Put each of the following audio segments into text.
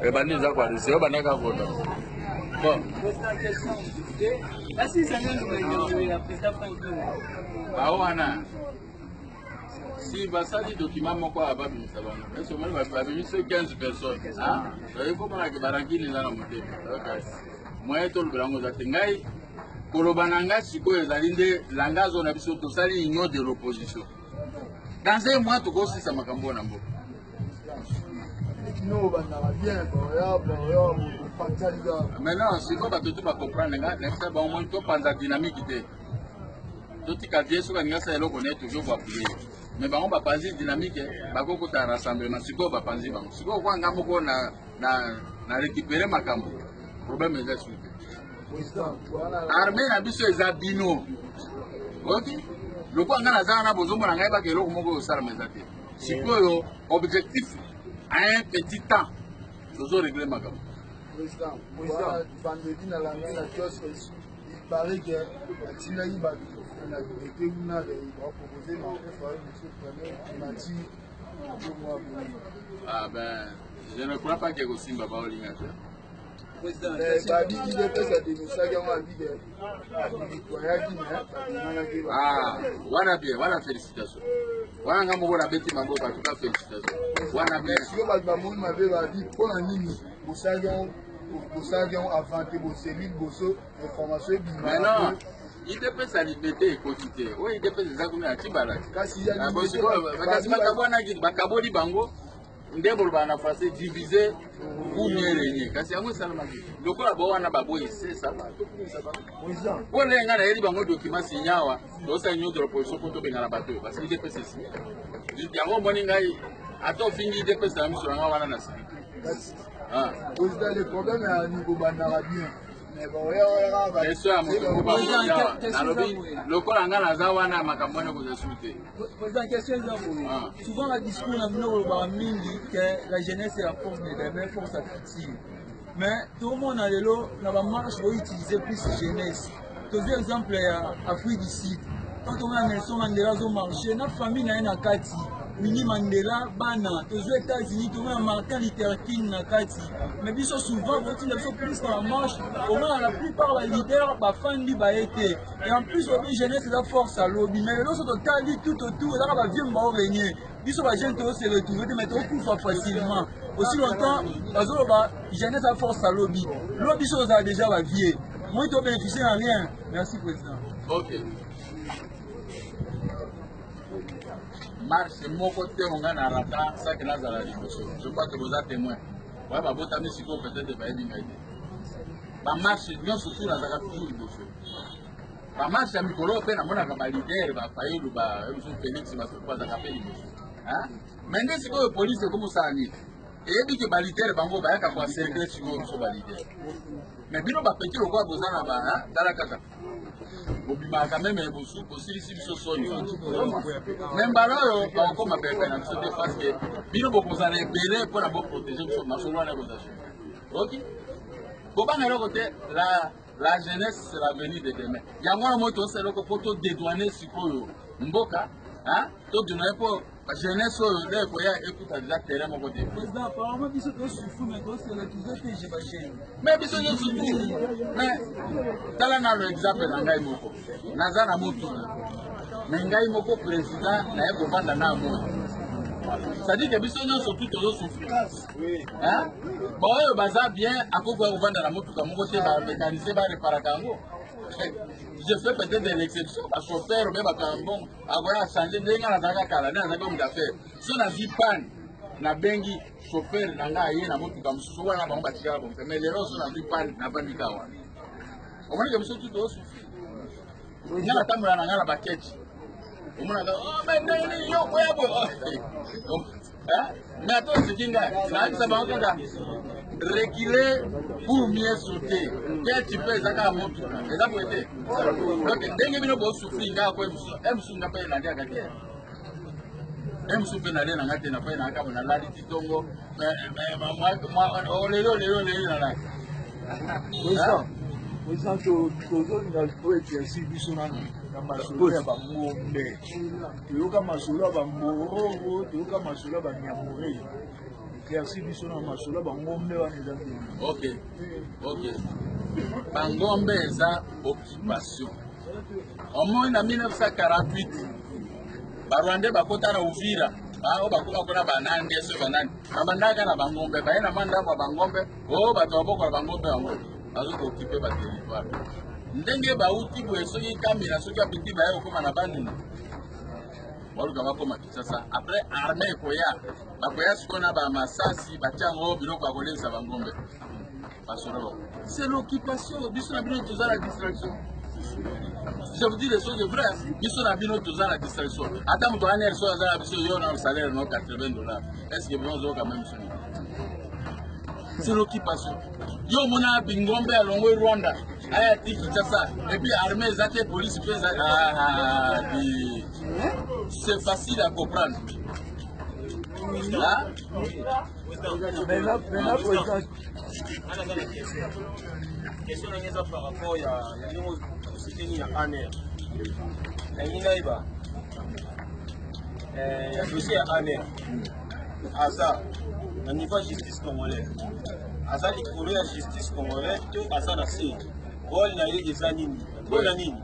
Ebandi eza kwa risi, obanda kaka kota. Bon. Bao wana si basali document moko awa babimisa bango ese omoni babimisi 15 personnes oyekomonake barankini eza na motema moyen tolobela yango eza te. Ngai koloba na ngai sikoyo ezali nde langage oyo na biso tosali union de l'opposition. Dans un mois tokosisa makambo oyo na mboka. Maintenant sikoyo bato tu bacomprendre nga, nayebisa bango moni topanza dynamique te, totika vie. Soki alingi asala eloko na ye, toujours koappuyer. Mais bango bapanzi dynamique, bakokota rassemblement. Sikoyo bapanzi bango, sikoyo kwa nga moko na, na, na récupérer makambo, problème eza suki te. Armée na biso eza bino, oyoki? Lokola ngai naza wana, bozomona ngai, baka eloko moko osalama eza te. Sikoyo objectif à un petit temps, tozo régler makambo. Président, vendredi na landi na kiosque, il paraît que batindaki bato na ete kuna bapropose Martin Fayulu biso premier primature. Ah ben, je ne crois pas que kosimba baolinga te. Babi UDPS adenosaki yango, abike abitoyaki me babenganaki. Ah, wana bien, wana félicitation. Wana nga moko nabeti maboko, en tout cas félicitation. Wana bien. Sikoyo bato bamoni mabe, babi mpo na nini bosalaki yango, bosalaki yango avant te, boseli liboso information ebima? Maintenant UDPS ya Liberté ekoti te, oyo UDPS eza kuna ya Tibala. Kasi ya kasi bakabwanaki, bakaboli bango nde bolobaka na français "diviser pour mieux régner". Kasi yango esalamaki lokola bo wana baboyi sesa tokumisa bango mpo ndenge ngai nayeli bango document signé awa. Tosala union de l'opposition mpo tobengana bato oyo, parce que UDPS esigné yango. Omoni ngai, ata ofingi UDPS na miso na ngai wana na sili. Président, le problème ya nikobandaka bien. Question ya moto moko nalobi lokola ngai naza wana, makambo wana ekozwa su te. Président, question eza boye. Souvent na discours na bino kolobaka mingi que la jeunesse est la force de demain, force ya future. Mais tomona lelo na bamarche boutiliser plus jeunesse. Tozwi exemple ya Afrique du Sud, quand tomona Nelson Mandela azomarche na famille na ye na kati, Winnie Mandela, bana. Tozwi États-Unis, tomona Martin Luther King na kati. Mais biso souvent botinda biso plus na bamarche, omona la plupart baleader bafandi baye te. Et en plus obi jeunesse eza force alobi, mais lelo so totali tout autour, ezaka bavieux baorégner. Biso bajeune tozose retrouver te, mais tokufa facilement. Aussi longtemps bazoloba jeunesse a force alobi, lo biso tozala déjà bavieux, moi tobénéficie na rien. Merci président. Ok, marche moko te onga na rata saki nazala liboso. Je crois que boza témoin oya babotami sikoyo, peut-être bayebi ngai te. Bamarche nyonso tu nazalaka toujours liboso. Bamarche ya mikolo mpe namonaka baleader baFayulu, bamosusu Félix, bazalaka mpe liboso. Mais nde sikoyo polise ekomosala nini? Eyebi ke baleader bango bayaka koencercler sikoyo biso baleader. Mais bino bapetits, lokola boza na ba tala kaka bobimaka meme bosu bosilisi biso soni. Mais mbala oyo bakokoma pepe na biso te, parce que bino bokozala ebele mpona boprotéger biso. Masolo wana ekozala ok, bobanga eloko te. La jeunesse, c'est l'avenir de demain. Yango wana moi tosala eloko mpo todédouane sikoyo mboka, todédouane mpo jeunesse oyo nde ekoya ekuta deja terrain moko te. Président, apparemment biso tosouffrir, mais tose retrouver te je bajeune. Mais biso nyonso tu, mais tala nano exemple na ngai moko, naza na motuka, mais ngai moko président naye kovanda na moi. C'est-à-dire que biso nyonso tu tozosouffrir. Baoyo baza bien akoki koya kovanda na motuka moko te, bamécanicien bareparaka yango. Je fais peut-être de l'exception, bachauffeur obe bato ya mbongo akoya achange. Ndenge ngai nazalaka kala, nde nazalaki homme d'affaires, so nazwi panne, nabengi chauffeur na ngai aye na motuka mosusu wana, bango batikaka bompe. Mais lelo so nazwi panne, navandi kaka wana. Omonike biso tu tozosouffrir. Nga natambola na ngai na baketi, omonaka ndenge nini yo koya boye. Mais ata osiki ngai, nayebisa bango kaka reculer pour mieux sauter. Keti mpe eza kaka motuka, eza boye te. Donc ndenge bino bosouffrir, ngai akoye mosusu e mosusu nga mpe naliaka te, e mosusu mpe nalie na ngai te, nafai na kaka nalali ti ntongo oleli oleli oleli nalali. Président, président, tozolinga po éclaircir biso nanu na masolo ya bangombe. Toyoka masolo ya bambororo, toyoka masolo ya banyamure. éclairci biso na masolo bangombe wana eza nini. Ok, bangombe eza occupation. Omoni, na 1948 Barwandais bakota na Uvira, oyo bakoma kuna banande, so banani babandaka na bangombe, baye na mwa ndambo ya bangombe oyo bato babokola bangombe yango, bazokooccuper baterritoire. Ndenge bauti boye, soki Kamina, soki apiti, baye kokóma na Bandundu, baluka bakóma Kinshasa. Après armée ekoya, bakoya sikoyo na bamasasi, batia yango biloko ya kolekisa bangombe, basolo. C'est l'occupation. Biso na bino toza na distraction. Je vous dis les choses vraies. Biso na bino toza na distraction. Ata moto ANR so aza na biso, yo na salaire no 80 $, est ce que bino ozoyoka même soni? C'est l'occupation. Yo omona bingombe alongwe Rwanda, aya ti Kinshasa, et puis armée eza te, police mpe eza. Ah, c'est facile à comprendre. Là. Maintenant, président. Question na ngai eza par rapport ya ndenge ositeni ya ANR. Nalingi nayeba ya dossier ya ANR, aza na niveau ya justice congolais, aza likolo ya justice congolais to aza na se? Rôle na ye eza nini? Mpona nini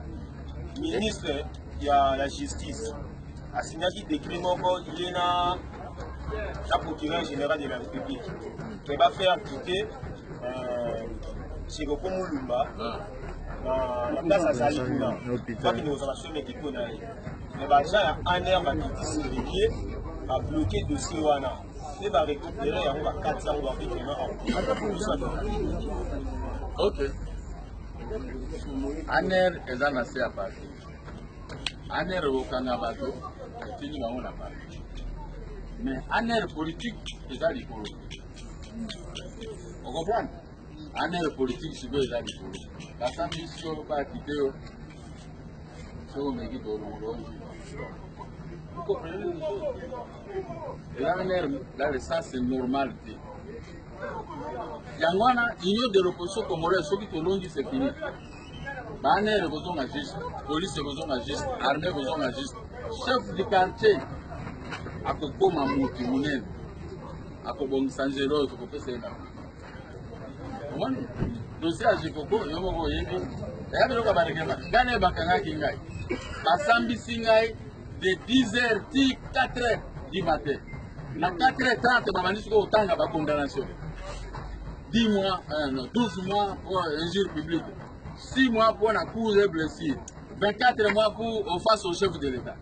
ministre ya la Justice asignaki décret moko, ye na procureur général de la République, ke bafaire quitter Siroko Mulumba na place azali kuna, bakende kozala soin médicaux na ye? Mais baagent ya ANR bakiti sur les pieds, babloquer dossier wana mpe barécupérer yango, bakati yango, babikema. Ok, ANR eza na se ya parti. ANR ekokanga bato, etindi bango na parti, mais ANR politique eza likolo. Ocomprendre? ANR politique sikoyo eza likolo. Basambi sikoyo, bakite yo, soki omeki tolongolo. Vous comprenez les choses? L'ANR dans le sens normal te. Yango wana Union de l'opposition congolaise, soki tolongi, c'est fini. BaANR ekozonga juste, police ekozonga juste, armée ekozonga juste, chef du quartier akokoma motu monene, akobongisa nzela oyo tokopesa ye. Na omoni dossier ya Jekoko, yo moko oyebi, eya biloko ya barèglement. Ngai naye bakangaki ngai, basambisi ngai de 10 heures ti 4 heures du matin. Na 4 heures 30 babandi sikoyo kotanga bacondamnation: 10 mois, non, 12 mois pour injure publique, 6 mois pour la coups et blessure, 24 mois pour offense au chef de l'État.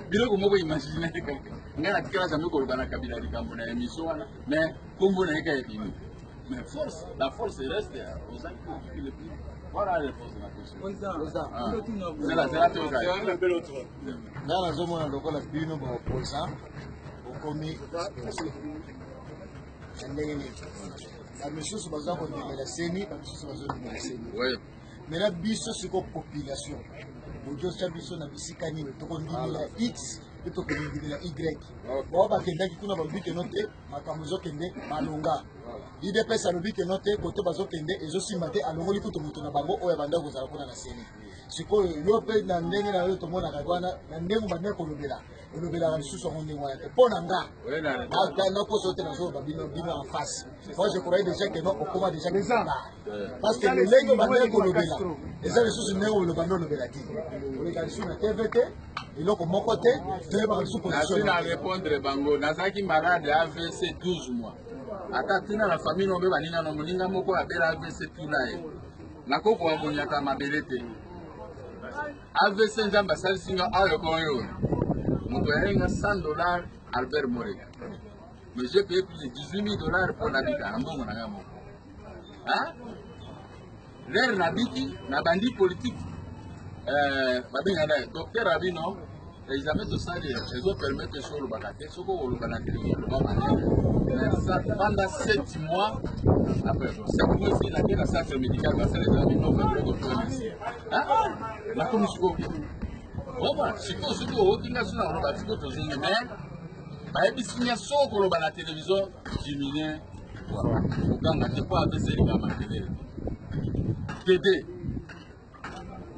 Biloko moko imaginaire kaka. Ngai natikala jamais koloba na Kabila likambo na émission wana, mais kombo na ye kaka ebimi. Mais force, la force reste aux actes qui le plus. Voilà la réponse de la question. Zela, zela, toyoka. Nga nazomona lokola bino baopposant bokomi na ndenge nini, bamisusu baza kondimela CENI, bamisusu bazondimela CENI. Maintenant biso siko population, bozosya biso na bisika nini? Tokondimela X mpe tokondimela Y? Bao bakendaki kuna, balobi keno te, makambo ezokende malonga. UDPS alobi keno te, kote bazokende ezosimba te, alongoli kutu moto na bango oyo abanda kozala kuna na CENI. Sikoyo yo mpe na ndenge na yo tomonaka wana, na ndenge bande kolobela, olobelaka lisusu yango ndenge wana te. Mpo na nga nakoso te, nazoloba bino bino en face. Moi, je croyais déjà que non, okoma déjà quelque part, parce que lolenge bande kolobela eza lisusu ndenge oloba nde olobela te, oleka lisusu na TV te, eloko moko te, toyebaka lisusu position. Na répondre bango, nazalaki malade AVC 12 mois. Ata tuna na famille no mpe baninga no, moninga moko abela AVC, tuna ye. Nakokoka konyata mabele te. AVC, Nzambe asalisi nga awa yoko oyo moto ayenga 100 $, Albert Moreka. Mais j'ai payé plus de 18 000 $ mpo nabika na mbongo na ngai moko. Lere nabiki, nabandi politique, babenga na docteur abino, examen tosali ezopermettre so olobaka te. Soki okoloba na télévision, oloba manene pendant 7 mois. Après 7 mois esi nake na centre médical, basala examen bino biloko toemesi, nakomi sikoyo oma. Sikoyo soki oyoki nga so na koloba, sikoyo tozongi. Mais bayebisi nga so okoloba na télévision, diminue okanga te, mpo apeselinga makelele tede.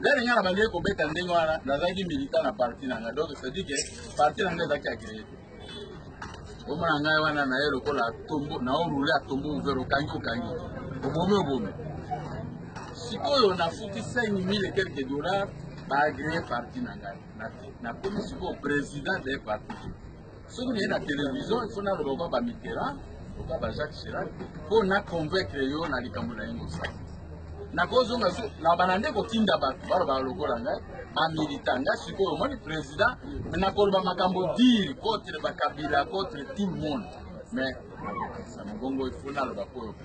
Lere nga na bandeki kobeta ndenge wana, nazalaki militant na parti na nga. Donc c'est à dire que parti na nga ezalaki agréé te. Omona ngai wana na ye lokola tombo na orule ya tombo ouvert, okangi okangi, obomi obomi. Sikoyo nafuti 5000 et quelques dollars, baagree parti na ngai, nakomi sikoyo président de parti. Soki naye na télévision, il faut naloba kwa bamitterrand, kwa ba Jacques Chirac, mpo na convaincre yo na likambo na ye mosala. Nakozonga so na bana nde kotinda bato balobaka lokola ngai, bamilitant ngai. Sikoyo omoni président, nakoloba makambo dire contre bakabila, contre tout le monde, mais na mongongo il faut naloba po oyo,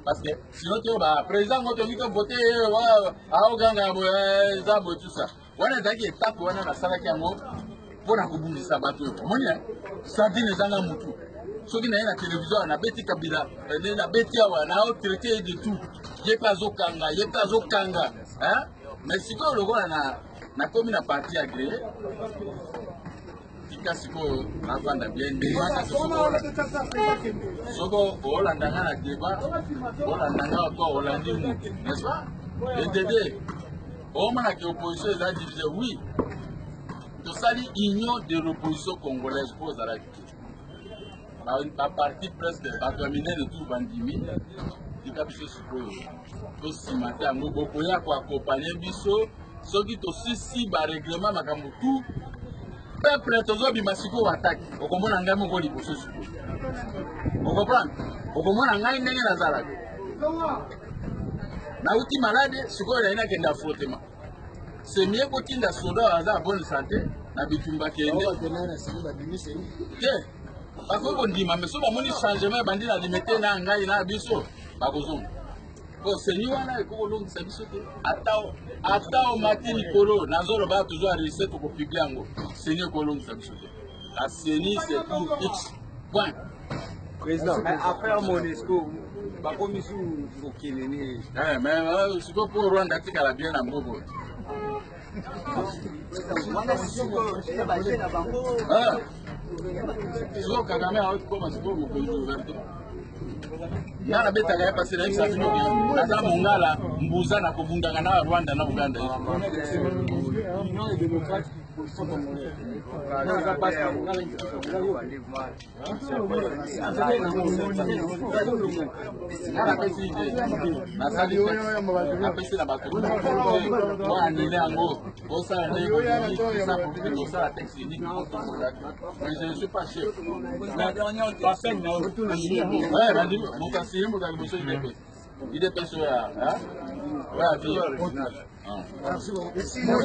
parce que sinon to ba président ngo tolingi tovote, aoganga boye, eza boye, tout ça. Wana ezalaki etape wana nasalaki yango mpo na kobundisa bato oyo. Omoni sardine ezanga mutu. Soki naye na télévision, nabeti Kabila, nabeti awa, naotraite de tout, ye mpe azokanga, ye mpe azokanga. Mais sikoyo lokola nakomi na parti agréé, tika sikoyo navanda bien. Soki olanda nga na débat, olanda nga ko olandi mutu, n'est-ce pas? Edede omonaki opposition eza divisé. Oui, tosali Union de l'opposition congolaise mpo ozalaki te. Baparti presque bato ya minene tu bandimi. Tika biso sikoyo tosima te yango, bokoya koaccompagner biso. Soki tosisi barèglement, makambo tu, peuple tozobima sikoyo ataki, okomona ngai moko liboso. Sikoyo okocomprendre, okomona ngai ndenge nazalaka. Nauti malade, sikoyo naye nakende affrontement, c'est mieux kotinda soda aza ya bonne santé na bitumba. Kende te, bakoki kondima, mais so bamoni changement ebandi na Limete na ngai na biso, bakozonga. Po CENI wana ekoki kolongisa biso te. Ata omati likolo, nazoloba tozwa enregistré, tokopublier yango. CENI ekolongisa biso te. La CENI, c'est pour x point. Président, mais affaire MONUSCO bakomi su kokende nini? Mais sikoyo mpo Rwanda atikala bien na mboka. Wana sikoyo eza baje na bango. Sikoyo Kagame awaki koma sikoyo mokonzi ouvertement. Nga nabetaka ye pasi, nayebisa bino, naza mongala mbuza na kobundaka na Rwanda na Uganda. Union des démocrates position congolais. Non, eza pasi na mongala. Nga napesi idée, nasali, napesi na bato oanile yango, osala ndenge osala texte unique, mais je ne suis pas chef. La dernière question. Moto asili, moto ya liboso UDPS, UDPS oyo ya vie. Merci beaucoup.